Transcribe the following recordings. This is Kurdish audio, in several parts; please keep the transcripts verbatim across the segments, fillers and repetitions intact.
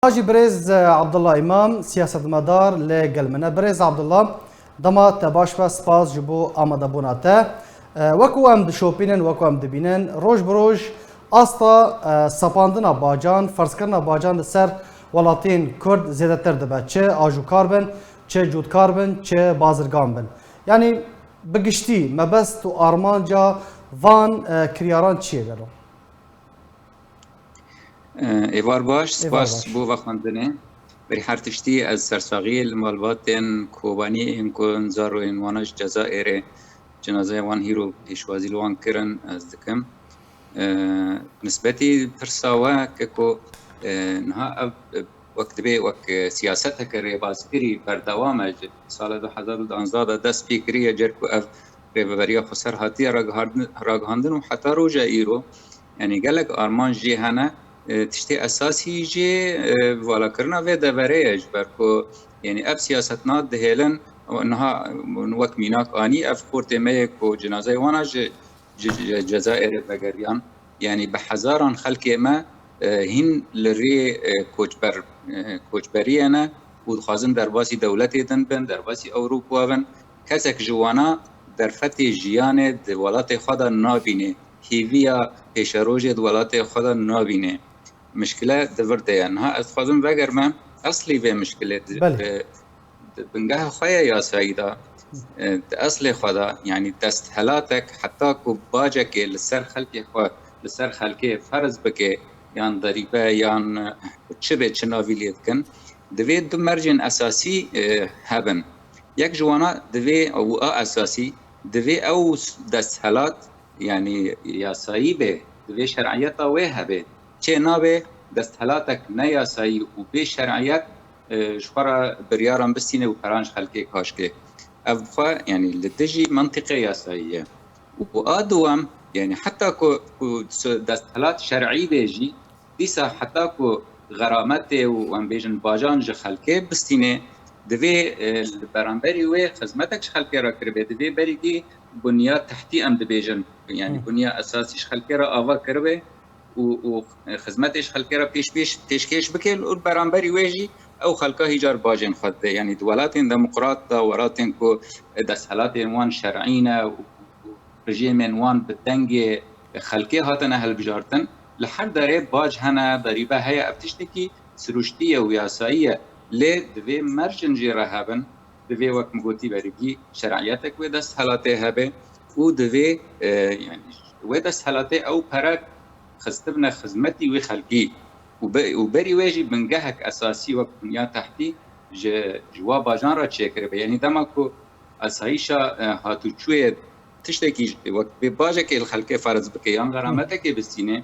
Hajî birêz, e, Abdullah Îmam, siyasetmedar li gel min e. Birêz Abdullah, dema te baş be, spas ji bo amadebûna te. E, wekû em dişopînin, wekû em dibînin, roj bi roj asta, e, sepandina bacan, ferzkirina bacan li ser welatên Kurd zêdetir dibe. Çi ajotkar bin, çi cûtkar bin, çi bazirgan bin. Yanî bi giştî mebest û armanca van, e, kiryaran çi ye gelo? Êvar baş, spas bo vexwendinê. Berî her tiştî ez sersaxiyê li malbatên Kobanî ên ku nizar û ên wana ji Cezayirê, cenazeya wan hîro pêşwazî li wan kirin, ez dikim. E, Nisbetî pirsa we ke ku, e, niha ev, e, wek dibê wek, e, siyaseteke rêbazkirî berdewam e, ji sala du hezar û duwazdeh de dest pê kiriye, cer ku ev rêveberiya xweser hatiye ragihandin, ragihandin û heta roja îro, yanî gelek armanc jê hene. E, tiştê esasî jê, e, valakirina vê deverê ye, ji ber ku, yanî ev siyasetna dihêlin, niha wek mînak anî, ev xortê me yê ku cinazeyê wana ji, ji, ji Cezayirê vegeriyan. Yanî bi hezaran xelkê me, e, hîn li rê, e, koçber, e, koçberiyê ne û dixwazin derbasî dewletê din bin, derbasî Ewropa bin. Kesek ji wana derfetê jiyanê di welatê xwe de nabîne, hêviya pêşerojê di welatê xwe de nabîne. Mişkile di vir de ye. Niha ez dixwazim vegerime eslî vê mişkilê di, Belê. di, di bingeha xwe ya yasayî de, e, di eslê xwe de, yanî desthelatek heta ku bacekê li ser xelkê xwe, li ser xelkê ferz bike, yan derîbe, yan, e, çi bê, çi navî lê dikin, divê du mercên esasî, e, hebin. Yek ji wana divê û a esasî, divê ew desthilat, yanî yasayî be, divê şer'iyeta wê hebe. Çê nabe desthelatek ne yasayî û bê şer'iyet, e, ji xwe re biryaran bistîne û peran ji xelkê kaş ke. Ev bi xwe, yanî li dijî mentiqê yasayî ye. Û a duwem, yanî heta ku, ku desthilat şer'î be jî, dîsa heta ku xerametê û, em bêjin, bajan ji xelkê bistîne, divê, e, li beramberî wê xizmetek ji xelkê re kiribe, divê berîkî bunya tehtî, em dibêjin, yanî Hı. bunya esasî ji xelkê re ava kiribe û, û xizmetê ji xelkê re pêş, pêş, pêşkêş bike û li beramberî wê jî ew xelka hîcar bajên xwe dide. Yanî di welatên demokrat de, welatên ku desthilatên wan şer'î ne û, û rejîmên wan bi dengê xelkê hatine hilbijartin, li her derê bac hene, derîbe heye, ev tiştekî sirûştî ye û yasayî ye. Lê divê mercên jê re hebin, divê, wek min gotî berîkî, şer'iyetek wê desthilatê hebe û divê, e, yanî wê desthilatê ew pere xistibine xizmetî wê xelkî û be-, û berî wê jî bingehek esasî wek bunya tehtî ji, ji wa bajan re çêkiribe. Yanî dema ku asayîşa, e, hatûçûyê tiştekî ji, wek bê bacekê li xelkê ferz bike yan xerametekê bistîne,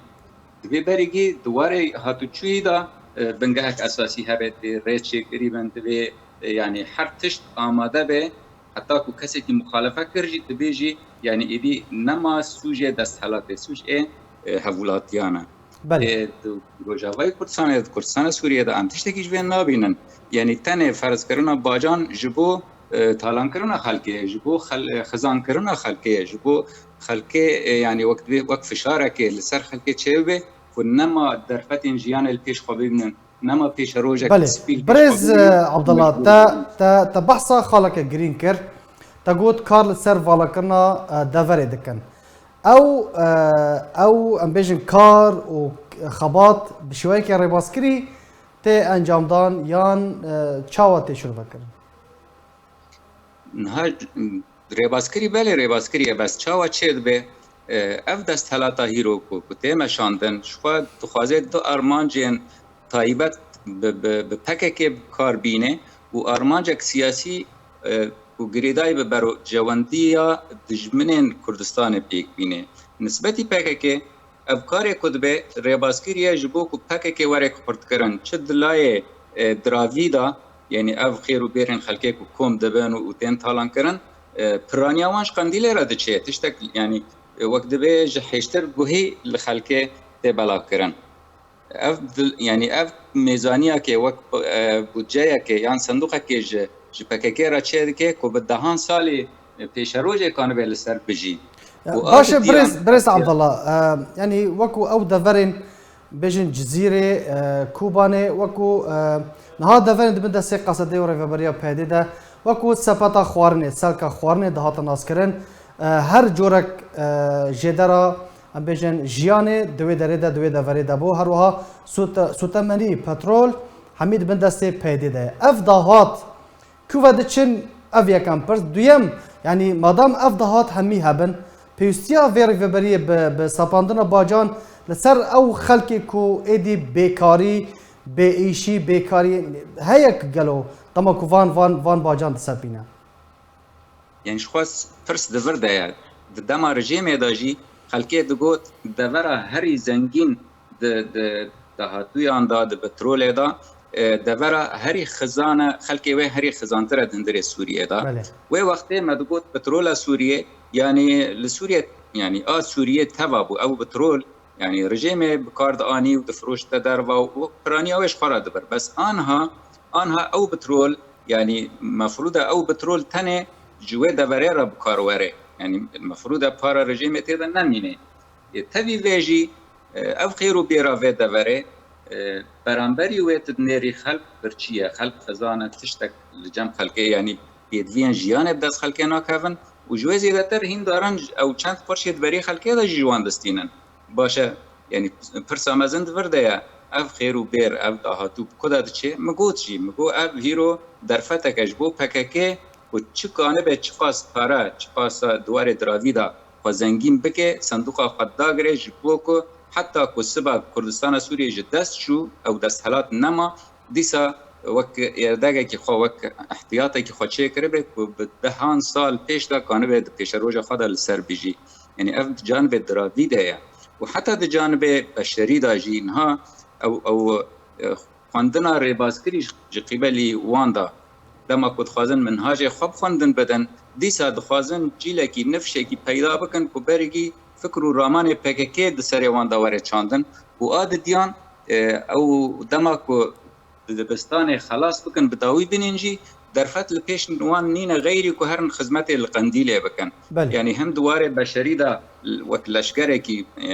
divê berîkî di warê hatûçûyî de, e, bingehek esasî hebe, divê rê çêkirî bin, divê, e, yanî her tişt amade be, heta ku kesekî muxalefe kir jî, dibê jî, yanî êdî nema sûcê desthilatê, sûc ê, e, hevwelatiyan e. Belê. Ê, di Rojavayê Kurdistanê, di Kurdistana Sûriyê de em tiştekî ji vê nabînin. Yanî tenê ferzkirina bacan ji bo, e, talankirina xelkê ye, ji bo xel-, e, xizankirina xelkê ye, ji bo xelkê, e, yanî wek dibê, wek fişarekê li ser xelkê çêbibe ku nema derfetên jiyanê li pêş xwe bibînin, nema pêşerojek Belê. spî li pêş Birêz, xwe bibînin. e, Abdullah, te, te, te behsa xaleke girîng kir. Te got kar li ser valakirina, e, deverê dikin. Ew, e, ew, em bêjin, kar û xebat bi şêweyeke rêbazkirî tê encamdan yan, e, çawa tê şirovekirin? Niha, rêbazkirî, belê rêbazkirî ye, bes çawa çêdibe? E, ev desthilata hîro ku, ku tê meşandin, ji xwe dixwaze du armancên taybet bi, bi, bi P K K bi kar bîne û armancek siyasî, e, ku girêdayî bi berocewendiya dijminên Kurdistanê pêk bîne. Nisbetî P K K, ev karê ku dibe rêbazkirî ye ji bo ku P K K were xurtkirin. Çi di layê, e, diravî de, yanî ev xêr û bêrên xelkê ku kom dibin û, û tên talankirin, e, piraniya wan ji qendîlê re diçe. Tiştek, yanî, e, wek dibe ji hêştir guhî li xelkê tê belavkirin. Ev dil-, yanî ev mêzaniyeke wek, e, budceyeke yan sindoqekê ji, ji P K K re çêdike ku bi dehan salî, e, pêşerojê kanibe li ser bijî. Ya, Û a baş e, di birêz, yan birêz Abdullah, e, yanî wekû ew deverên bêjin Cizîrê, e, Kobanê, wekû, e, niha deverên di bin destê Qesedê û Rêveberiya P Y D'ê de wekû sepeta xwarinê, selka xwarinê dihatin naskirin. E, her corek, e, jêdera, em bêjin, jiyanê di wê derê de, di wê deverê de bû. Her wiha sûte-, sûtemenî, petrol, hemî di bin destê P Y D'ê de ye. Ev dahat ku ve diçin, ev yekem pirs. Duyem, yanî madam ev dahat hemî hebin, pêwîstiya vê rêveberiyê bi, bi sepandina bacan li ser ew xelkê ku êdî bêkarî, bêîşî, bêkarî heye ku gelo dema ku van, van, van bacan disepîne? Yanî ji xwe s-, pirs di vir de ye. Di dema rejîmê de jî xelkê digot devera herî zengîn di, di dahatûyan de, di petrolê de, e, devera herî xizan e, xelkê wê herî xizantir e di hundirê Sûriyê de. Belê. Wê wextê me digot petrola Sûriyê, yanî li Sûriyê, yanî a Sûriyê teva bû. Ew petrol, yanî rejîmê bi kar dianî û difiroşte derva û wek piraniya wê ji xwe re dibir. Bes anha, anha ew petrol, yanî mefrûd e ew petrol tenê ji wê deverê re bi kar were. Yanî mefrûd e para rejîmê tê de nemîne. Ê, tevî vê jî, e, ev xêr û bêra vê deverê, e, beramberî wê tu dinêrî xelk birçî ye, xelk xizan e, tiştek li cem xelkê, yanî pêdiviyên jiyanê bi dest xelkê nakevin û ji wê zêdetir hîn daran ew çend qurşê di berî xelkê de jî ji wan distînin. Baş e, yanî pirsa mezin di vir de ye, ev xêr û bêr, ev dahatû bi ku de diçe? Min got jî, min got ev hîro derfetek e ji bo P K K ku çi kanibe, çiqas pare, çiqas di warê diravî de xwe zengîn bike, sindoqa xwe dagire ji bo ku heta ku siba Kurdistana Sûriyê ji dest çû, ew desthilat nema, dîsa wek êrdegekî xwe, wek ihtiyatekî xwe çêkiribe ku bi dehan sal pêş de kanibe di pêşeroja xwe de li ser bijî. Yanî ev di canibê diravî de ye. Û heta di canibê beşerî de jî niha ew, ew, e, xwendina rêbazkirî ji, ji qîbelî wan de, dema ku dixwazin minhajê xwe bi xwendin bidin, dîsa dixwazin cîlekî, nifşekî peyda bikin ku bergî fikr û ramanê P K K di serê wan de were çandin û a didiyan, e, ew dema ku di dibistanê xelas bikin, bi dawî binîn jî, derfet li pêş wan nîne xeyrî ku herin xizmetê li Qendîlê bikin. Belê. Yanî hem di warê beşerî de wek leşgerekî, e,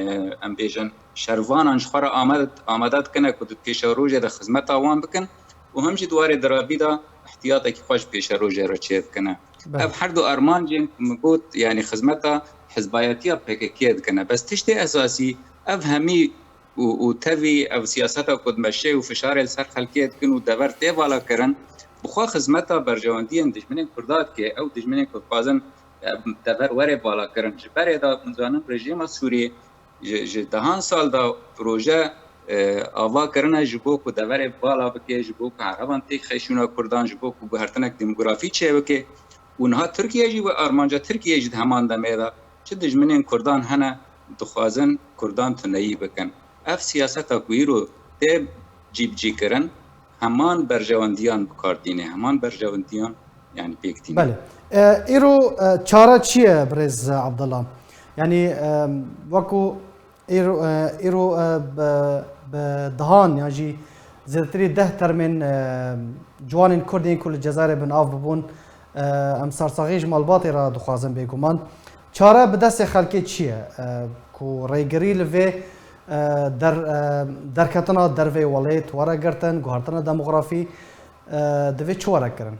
em bêjin, şervanan ji xwe re amade, amade dikine ku di pêşerojê de xizmeta wan bikin û hem jî di warê diravî de ihtiyatekî xwe ji pêşerojê re çêdikine. Belê. Ev her du armancên ku min got, yanî xizmeta hizbayetiya P K K dikine. Bes tiştê esasî ev hemî û, û tevî ev siyaseta ku dimeşe û fişarê li ser xelkê dikin û dever tê vala kirin, bi xwe xizmeta berjewendiyên dijminên Kurda dike. Ew dijminên ku dixwazin, e, dever were vala kirin. Ji berê de, min zanim rejîma Sûriyê ji, ji dehan sal de proje, e, ava kirine ji bo ku deverê vala bike, ji bo ku ereban têk xeşûna Kurdan, ji bo ku guhertinek demografî çêbike. Û niha Tirkiye jî wê armanca Tirkiye jî di heman demê de çi dijminên Kurdan hene dixwazin Kurdan tuneyî bikin. Ev siyaseta ku îro tê cîbicîkirin, heman berjewendiyan bi kar tîne, heman berjewendiyan, yanî pêk tîne. Belê. E, îro, e, çare çi ye, birêz Abdullah? Yanî, e, wekû îro, e, îro, e, bi, bi dehan yan jî zêdetirî deh termên, e, ciwanên Kurd yên ku li Cezayirê bin av bibûn, e, em sersaxî ji malbatê re dixwazin bêguman. Çare bi destê xelkê çi ye? E, ku rêgirî li vê, e, der, e, derketina dervê welêt were girtin, guhertina demografî, e, divê çi were kirin?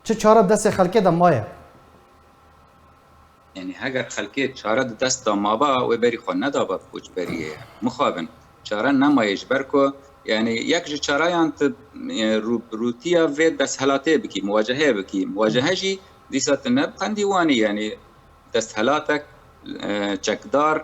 Çi çare bi destê xelkê de maye? Yanî heger xelkê çare di dest de maba, wê berî xwe nedaba koçberiyê. Mixabin, çare nemaye ji ber ku, yanî yek ji çareyan tu, e, rû-, rûtiya vê desthilatê bikî, muwaceheyê bikî. Muwacehe jî dîsa tu ne bi qendî wanî, yanî desthelatek, e, çekdar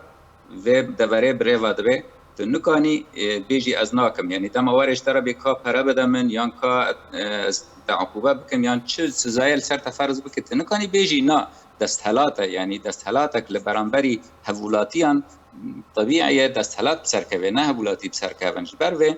vê deverê bi rê ve dibe. Tu nikanî, e, bêjî ez nakim. Yanî dema were ji te re bê ka pere bide min yan ka, e, ez te uqûbe bikim yan çi sizayê li ser te ferz bike, tu nikanî bêjî na, desthilat e. Yanî desthelatek li beramberî hevwelatiyan tebîî ye desthilat bi ser keve, ne hevwelatî bi ser kevin. Ji ber vê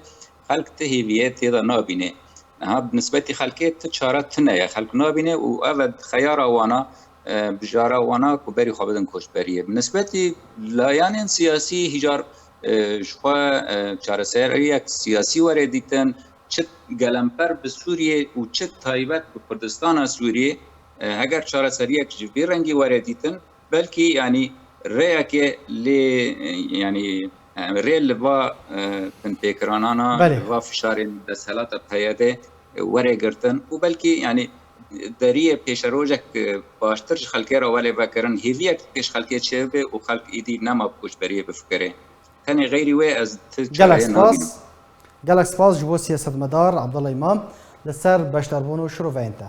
xelk ti hêviyê tê de nabîne. Niha bi nisbetî xelkê ti çare tune ye. Xelk nabîne û ev e xeyara wana, e, bijara wana ku berî xwe bidin koçberiyê. Bi nisbetî layanên siyasî hîcar, e, ji xwe, e, çareseriyek siyasî were dîtin, çi gelemper bi Sûriyê û çi taybet bi Kurdistana Sûriyê, e, heger çareseriyek ji vî rengî were dîtin, belkî, yanî, rêyekê lê, e, yanî, Em rê li va, e, binpêkiranana, Belê. li va fişarên desthilata P Y D'ê, e, were girtin û belkî, yanî, deriyê pêşerojek, e, baştir ji xelkê re were vekirin, hêviyek pêş xelkê çêbibe û xelk îdî nema bi koçberiyê bifikire. Tenê xeyrî wê ez ti Gelek çareyê nabînim. spas. Gelek spas ji bo siyasetmedar Abdullah Îmam li ser beşdarbûn û şiroveyên te.